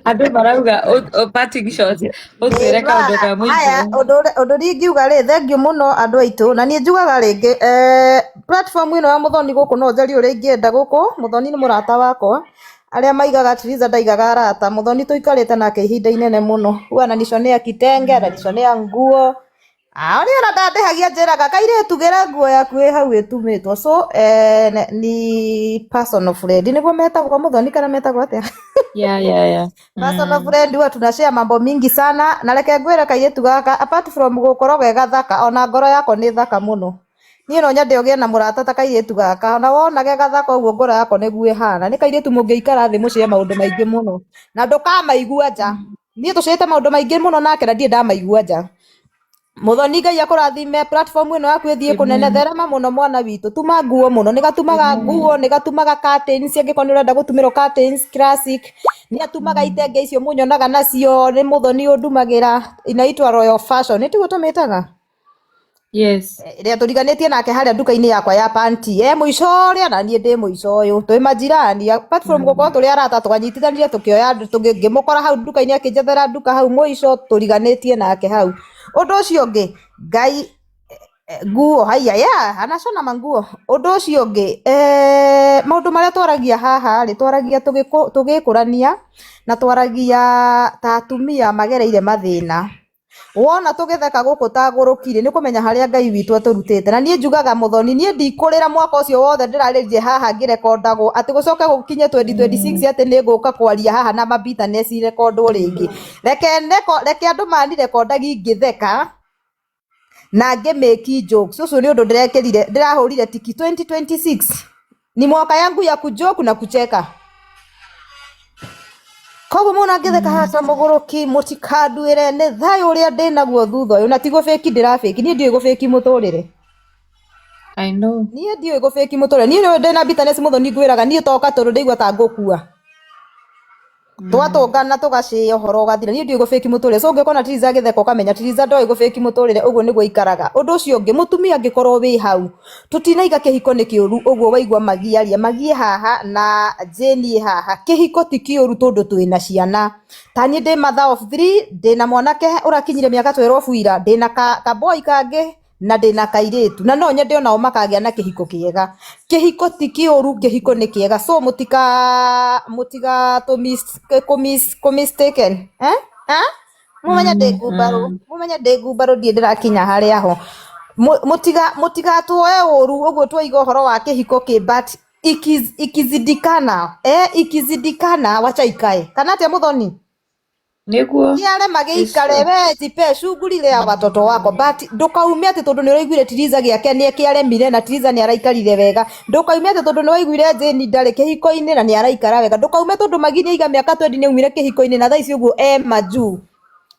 Andũ marauga parting shot, ũtwĩre kaũndũ ka mũico. Haya, ũndũ ũrĩa ingiuga rĩ, thengiũ mũno andũ aitũ, na niĩ njugaga rĩngĩ, platform ĩno ya Mũthoni gũkũ no njarie ũrĩa ingĩenda gũkũ. Mũthoni nĩ mũrata wakwa, arĩa maigaga Triza ndaigaga arata. Mũthoni tũikarĩte nake ihinda inene mũno, huwa ananishonea kitenge, ananishonea nguo. Ah, niĩ ona ndandĩhagia, njĩraga kairĩtu gĩra nguo yaku ĩ hau ĩtumĩtwo. So ni personal friend nĩguo metagwo Mũthoni kana metagwo atĩa? Yeah. Personal friend, huwa tunashare mambo mingi sana. Na reke ngwĩre, kairĩtu gaka, apart from gũkorwo ge gathaka, ona ngoro yako nĩ thaka mũno. Niĩ no nyende ũgĩe na mũrata ta kairĩtu gaka. Ona wona ge gathaka ũguo, ngoro yako nĩguo ĩhana. Nĩ kairĩtu mũngĩikara thĩ mũcĩe maũndũ maingĩ mũno na ndũkamaigua nja. Niĩ tũcĩte maũndũ maingĩ mũno nake na ndirĩ ndamaigua nja. Mũthoni, Ngai akũrathime, platform ĩno yaku ĩthiĩ kũnene. Therema mũno, mwana witũ. Tuma nguo mũno, nĩ gatumaga nguo, nĩ gatumaga curtains, angĩkorwo nĩ ũrenda gũtumĩrwo curtains classic. Nĩ atumaga itenge icio mũnyonaga nacio, nĩ Mũthoni ũndumagĩra, inaitwa Royal Fashion, nĩ tiguo tũmĩtaga? Yes. Ĩrĩa tũriganĩtie nake harĩa nduka-inĩ yakwa ya panty, e mũico ũrĩa na niĩ ndĩ mũico ũyũ, twĩ majirani. Apart from gũkorwo tũrĩ arata, twanyitithanirie tũkĩoya ngĩmũkora hau nduka-inĩ akĩnjethera nduka hau mũico, tũriganĩtie nake hau. Ũndũ ũcio ũngĩ, Ngai nguo haiya ya anacona manguo. Ũndũ ũcio ũngĩ, maũndũ marĩa twaragia haha rĩ, twaragia tũgĩkũrania na twaragia ta atumia magereire mathĩna. Wona tũgĩtheka gũkũ tagũrũkire, nĩ kũmenya harĩa Ngai witũ atũrutĩte. Na niĩ njugaga, Mũthoni, niĩ ndikũrĩra mwaka ũcio wothe ndĩrarĩrire haha ngĩrekondagwo atĩ gũcoke gũkinye 2026 atĩ nĩ ngũka kwaria haha na mabitaness rekondwo rĩngĩ. Reke andũ manirekondagi ngĩtheka na ngĩmake jokes. Ũcio nĩ ũndũ ndĩrekĩrire, ndĩrahũrire tiki 2026 ni mwaka yangu ya kujoke na kucheka. Koguo mũna ngĩtheka haha ta mũgũrũki, mũtikanduĩre, nĩ thayũ ũrĩa ndĩnaguo thutha ũyũ, na ti gũbĩki ndĩrabĩki. Niĩ ndiũĩ gũbĩki mũtũrĩre. I know. Niĩ ndiũĩ gũbĩki mũtũrĩre. Niĩ nĩũĩ ndĩna bitterness, Mũthoni, ngwĩraga niĩ toka tondũ ndaigua ta ngũkua, twatũngana tũgacĩĩa ũhoro ũgathira. Niĩ ndiũĩ gũbĩki mũtũrĩre, so ũngĩkona Triza agĩtheka, ũkamenya Triza ndoĩ gũbĩki mũtũrĩre. Ũguo nĩguo ikaraga. Ũndũ ũcio ũngĩ, mũtumia angĩkorwo wĩ hau, tũtinaiga kĩhiko nĩ kĩũru ũguo waigua magiaria magie haha na Jane haha. Kĩhiko ti kĩũru tondũ twĩna ciana. Ta niĩ ndĩ mother of three, ndĩna mwanake ũrakinyire mĩaka 12 ira, ndĩna ka boy kangĩ na ndĩna kairĩtu, na no nyende onao makagĩa na kĩhiko kĩega. Kĩhiko ti kĩũru, kĩhiko nĩ kĩega. So mũtiga kũ mistaken, eh? Eh? Mũmenye ndĩ ngumbarũ, mũmenye ndĩ ngumbarũ, ndirĩ ndĩrakinya harĩa ho. Mũtigatuoe ũru ũguo twaiga ũhoro wa kĩhiko kĩ, but ikizidikana, ikizidikana, wacha ikae. Kana atĩa, Mũthoni? Nĩguo. Kĩarema gĩikare, we jipe shughuli, lea watoto wako, but ndũkaume atĩ tondũ nĩ ũraiguire Tiriza gĩake nĩ kĩaremire na Tiriza nĩ araikarire wega. Ndũkaume atĩ tondũ nĩ waiguire Jane ndarĩ kĩhiko-inĩ na nĩ araikara wega. Ndũkaume tondũ Magi nĩ aiga mĩaka 20 nĩ aumire kĩhiko-inĩ na thaa ici ũguo e majuu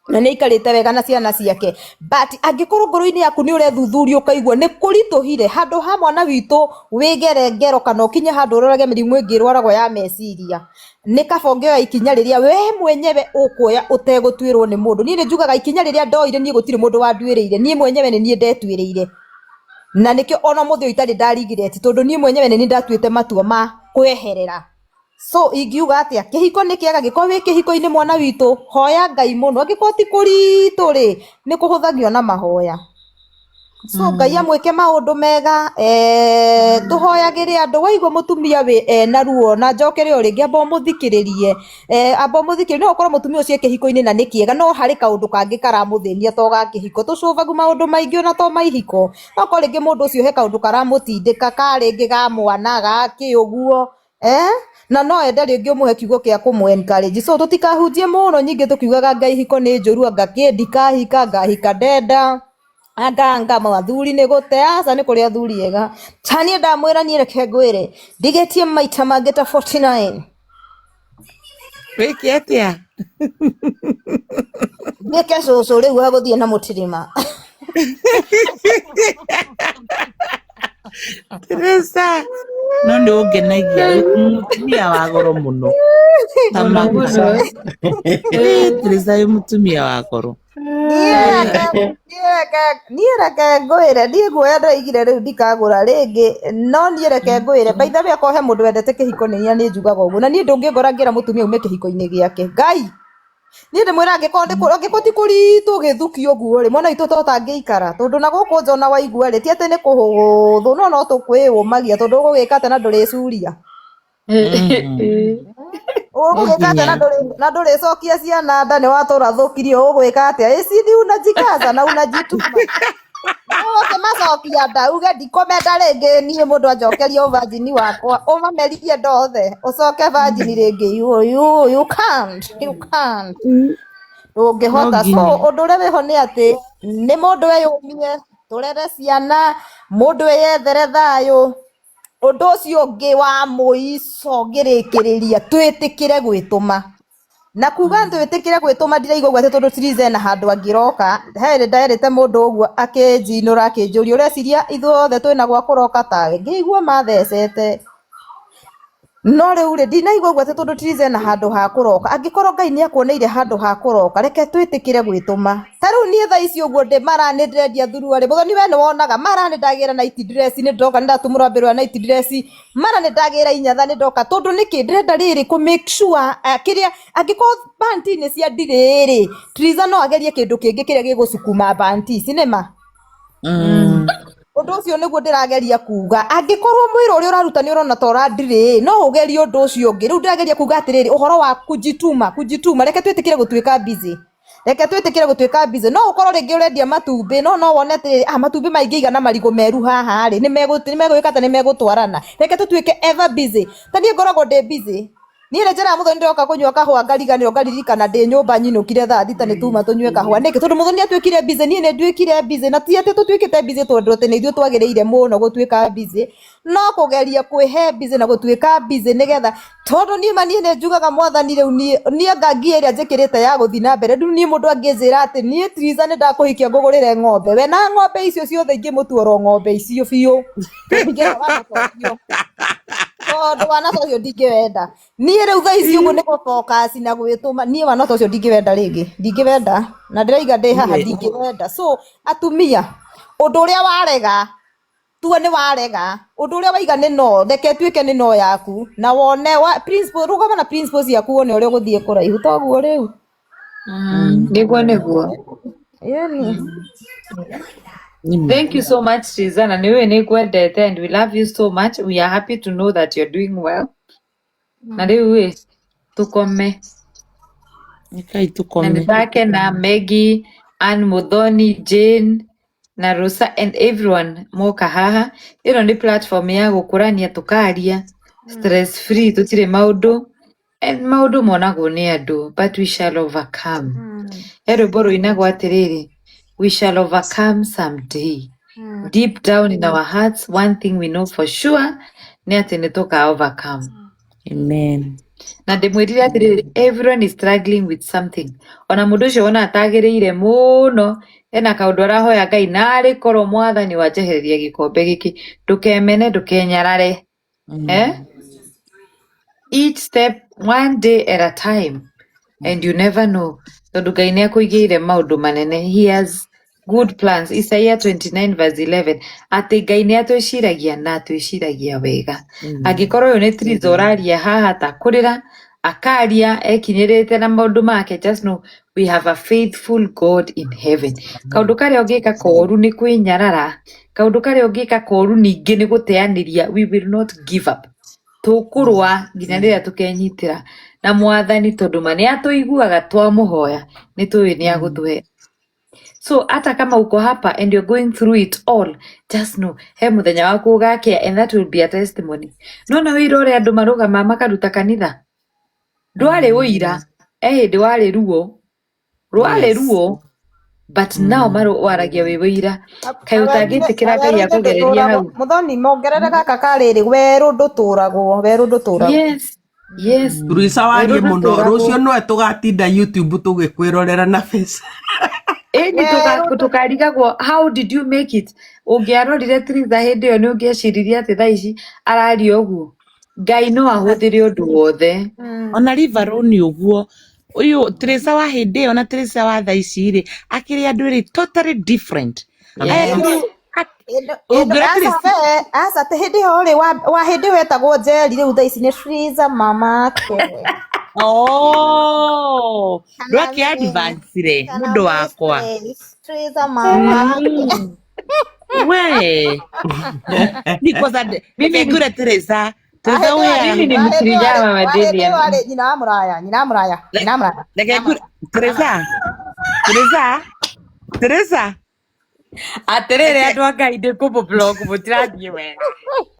na nĩ aikarĩte wega na ciana ciake. But angĩkorwo ngoro-inĩ yaku nĩ ũrethuthuria ũkaigua nĩ kũritũhire, handũ ha mwana witũ wĩgere ngero kana ũkinye handũ ũrorage mĩrimũ ĩngĩ ĩrwaragwo ya meciria, nĩ kaba ũngĩoya ikinya rĩrĩa we mwenyewe ũkuoya ũtegũtuĩrwo nĩ mũndũ. Niĩ nĩ njugaga ikinya rĩrĩa ndoire, niĩ gũtirĩ mũndũ wanduĩrĩire, niĩ mwenyewe nĩ niĩ ndetuĩrĩire, na nĩkĩo ona mũthĩ ũyũ itarĩ ndarigireti, tondũ niĩ mwenyewe nĩ niĩ ndatuĩte matua ma kweherera. So ingiuga atĩa, kĩhiko nĩ kĩega. Gĩkorwo wĩ kĩhiko-inĩ, mwana witũ, hoya Ngai mũno. Angĩkorwo ti kũritũ rĩ, nĩ kũhũthagio na mahoya. So Ngai amwĩke maũndũ mega. Tũhoyagĩre andũ. Waigua mũtumia wĩ ena ruo, na njokere o rĩngĩ, amba ũmũthikĩrĩrie, amba ũmũthikĩrĩrie. No ũkorwo mũtumia ũcio e kĩhiko-inĩ na nĩ kĩega, no harĩ kaũndũ kangĩ karamũthĩnia to ga kĩhiko. Tũcũbagu maũndũ maingĩ ona to ma ihiko. No korwo rĩngĩ mũndũ ũcio he kaũndũ karamũtindĩka, ka rĩngĩ ga mwana gakĩ ũguo, na no ende rĩngĩ ũmũhe kiugo kĩa kũmũ encourage. So tũtikahunjie mũno nyingĩ tũkiugaga anga ihiko nĩ njũru, anga kĩ, ndikahika, ngahika ndenda, anga athuri nĩ gũte. Aca, nĩ kũrĩ athuri ega. Ta niĩ ndamwĩra, niĩ reke ngwĩre, ndigĩtie maita mangĩ ta 49. Wĩke atĩa? Nduĩke cũcũ rĩu wa gũthiĩ na mũtirima. Teresa, no nĩ ũngenagia, wĩ mũtumia wa goro mũno ta Mũno maguta. mũno. Teresa, wĩ mũtumia wa goro. Niĩ reke ngwĩre, niĩ guoya ndĩraigire rĩu ndikagũra rĩngĩ, no niĩ reke ngwĩre, by the way akorwo he mũndũ wendete kĩhiko nĩ niĩ nĩ njugaga ũguo, na niĩ ndũngĩngora ngĩra mũtumia aume kĩhiko-inĩ gĩake. Ngai! Niĩ ndĩmwĩra angĩkorwo nĩ angĩkorwo ti kũritũ gĩthuki ũguo rĩ, mwana witũ to tangĩikara, tondũ na gũkũ nja ona waigua rĩ, ti atĩ nĩ kũhũthũ, no no tũkwĩyũmagia tondũ ũgũgĩka atĩa na ndũrĩcuria. Ũgũgĩka atĩa na na ndũrĩcokia ciana nda nĩ watũra thũkirio, ũgwĩka atĩa? Ĩci unajikaza na unajituma. Ũkĩmacokia nda uge ndikũmenda rĩngĩ niĩ mũndũ anjokerie ũvajini wakwa, ũmamerie ndothe, ũcoke vajini rĩngĩ. You can't, you can't. No Ndũngĩhota. So nginya. ũndũ ũrĩa wĩho nĩ atĩ nĩ mũndũ eyũmie, tũrere ciana, mũndũ eyethere thayũ. Ũndũ ũcio ũngĩ wa mũico ngĩrĩkĩrĩria, twĩtĩkĩre gwĩtũma. Na kuga twĩtĩkĩre gwĩtũma ndiraigua ũguo atĩ tondũ Theresa ena handũ angĩroka. He hĩndĩ nderĩte mũndũ ũguo akĩnjinũra akĩnjũria ũreciria ithuothe twĩna gwa kũroka tawe, ngĩigua mathecete. No rĩu rĩ, ndinaigua ũguo atĩ tondũ Theresa ena handũ ha kũroka. Angĩkorwo Ngai nĩ akuoneire handũ ha kũroka, reke twĩtĩkĩre gwĩtũma. Ta rĩu niĩ thaa ici ũguo ndĩ mara nĩ ndĩrendia thuruarĩ, Mũthoni we nĩ wonaga, mara nĩ ndagĩra night dress, nĩ ndoka nĩ ndatumũra mbĩrũ ya night dress, mara nĩ ndagĩra inyatha nĩ ndoka, tondũ nĩkĩ ndĩrenda rĩrĩ kũ make sure kĩrĩa angĩkorwo panti nĩ cia ndirĩ rĩ, Theresa no agerie kĩndũ kĩngĩ kĩrĩa gĩgũcukuma panti ici, nĩ ma? Ũndũ ũcio nĩguo ndĩrageria kuga, angĩkorwo mwĩra ũrĩa ũraruta nĩ ũrona ta ũrandirĩ, no ũgerie ũndũ ũcio ũngĩ. Rĩu ndĩrageria kuga atĩrĩrĩ, ũhoro wa kujituma, kujituma, reke twĩtĩkĩre gũtuĩka busy. Reke twĩtĩkĩre gũtuĩka busy. No ũkorwo rĩngĩ ũrendia matumbĩ, no no wone atĩrĩrĩ, ah, matumbĩ maingĩigana marigũ meru haha rĩ, nĩ megwĩka atĩa, nĩ megũtwarana. Reke tũtuĩke ever busy. Ta niĩ ngoragwo ndĩ busy. Niĩ rĩ njĩraga Mũthoni ndĩroka kũnyua kahũa ngariganĩrwo ngaririkana ndĩ nyũmba nyinũkire thaa thita nĩ tuma tũnyue kahũa. Nĩkĩ? Tondũ Mũthoni atuĩkire busy, niĩ nĩ nduĩkire busy. Na ti atĩ tũtuĩkĩte busy tondũ atĩ nĩ ithuĩ twagĩrĩire mũno gũtuĩka busy. No kũgeria kwĩhe busy na gũtuĩka busy nĩgetha, tondũ niĩ ma niĩ nĩ njugaga mwathani rĩu niĩ, niĩ anga ngia ĩrĩa njĩkĩrĩte ya gũthiĩ na mbere. Rĩu niĩ mũndũ angĩnjĩra atĩ niĩ Theresa nĩ ndakũhikia ngũgũrĩre ng'ombe. We na ng'ombe icio ciothe ingĩmũtua oro ng'ombe icio biũ. Tondũ wana ta ũcio. Tondũ wana ta ũcio ndingĩwenda. Niĩ rĩu thaa ici ũguo nĩ gũ-focus na gwĩtũma, niĩ wana ta ũcio ndingĩwenda rĩngĩ, ndingĩwenda. Na ndĩraiga ndĩ haha ndingĩwenda. So atumia, ũndũ ũrĩa warega, tua nĩ warega, ũndũ ũrĩa waiga nĩ no, reke ĩtuĩke nĩ no yaku. Na wone wa principle, rũgama na principles ciaku wone ũrĩa ũgũthiĩ kũraihu. Toguo rĩu. Nĩguo nĩguo. Ĩni. Thank you so much, Trizana. Nĩ nĩ ngwendete and we love you so much. We are happy to know that you're doing well. Na rĩu ĩ, tũkome. Nĩkai Na tũkome. nĩ ndakena Maggie, Ann Muthoni, Jane na Rosa and everyone moka haha. Ĩno nĩ platform ya gũkũrania tũkaria stress free, tũtirĩ maũndũ and maũndũ monagwo nĩ andũ but we shall overcome. He rwĩmbo rũinagwo atĩrĩrĩ, we shall overcome someday. Deep down in our hearts, one thing we know for sure nĩ atĩ nĩ tũka overcome. Amen. Na ndĩmwĩrire atĩrĩrĩ, everyone is struggling with something. Ona mũndũ ũcio wona atagĩrĩire mũno, ena kaũndũ arahoya Ngai narĩ korwo mwathani wanjehereria gĩkombe gĩkĩ, ndũkemene ndũkenyarare. Eh? Each step one day at a time and you never know tondũ Ngai nĩ akũigĩire maũndũ manene. He has good plans. Isaiah 29 verse 11 atĩ Ngai nĩ atwĩciragia na atwĩciragia wega. Angĩkorwo ũyũ nĩ Triza ũraria haha atakũrĩra, akaria ekinyĩrĩte na maũndũ make, just know we have a faithful God in heaven. Kaũndũ karĩa ũngĩka koru nĩ kwĩnyarara, kaũndũ karĩa ũngĩka koru ningĩ nĩ gũteanĩria. We will not give up. Tũkũrũa nginya rĩrĩa tũkenyitĩra na mwathani tondũ ma nĩ atũiguaga twamũhoya nĩ tũĩ nĩ agũtũhe. So hata kama uko hapa and you're going through it all, just know he mũthenya waku ũgakĩa and that will be a testimony. Nona wĩira ũrĩa andũ marũgama makaruta kanitha, ndwarĩ ũira, he hĩndĩ warĩ ruo, rwarĩ ruo, but now waragia wĩ wĩira. Kaĩ ũtangĩtĩkĩra Ngai akũgererie hau? Mũthoni mongerere gaka karĩrĩ, werũ ndũtũragwo, werũ ndũtũragwo. Yes, yes. Ruica warie Werũ mũno ndũtũragwo. rũciũ nowe tũgatinda YouTube tũgĩkwĩrorera na face. Ĩni tũkarigagwo how did you make it? Ũngĩarorire Triza hĩndĩ ĩyo nĩ ũngĩeciririe atĩ thaa ici araria ũguo. Ngai no ahũthĩre ũndũ wothe. Ona Liverpool ũguo Ũyũ Teresa wa hĩndĩ ĩyo na Teresa wa thaa ici rĩ, akĩrĩ andũ erĩ totally different. Aya Yes. kĩrĩ Ĩno ĩno ũngĩra aca Teresa we aca te hĩndĩ ĩyo rĩ wa hĩndĩ ĩyo etagwo Njeri, rĩu thaa ici nĩ Triza mamake. Oh, Kana ndwakĩ Miss advance re kana mũndũ wakwa. Mistress Triza mamake. We ni kwanza Mimi reke ni ngwĩre Teresa, Wa Teresa hĩndĩ ĩyo we mimi ni arĩ wa hĩndĩ ĩyo mtirijama arĩ wa hĩndĩ madeni ĩyo arĩ nyina wa mũraya, nyina wa mũraya, nyina wa mũraya, reke nyina wa ngwĩre mũraya. Teresa, Teresa, Teresa Atiriri reke andu a Ngai ndĩ kũmũ block mũtirathiĩ wega.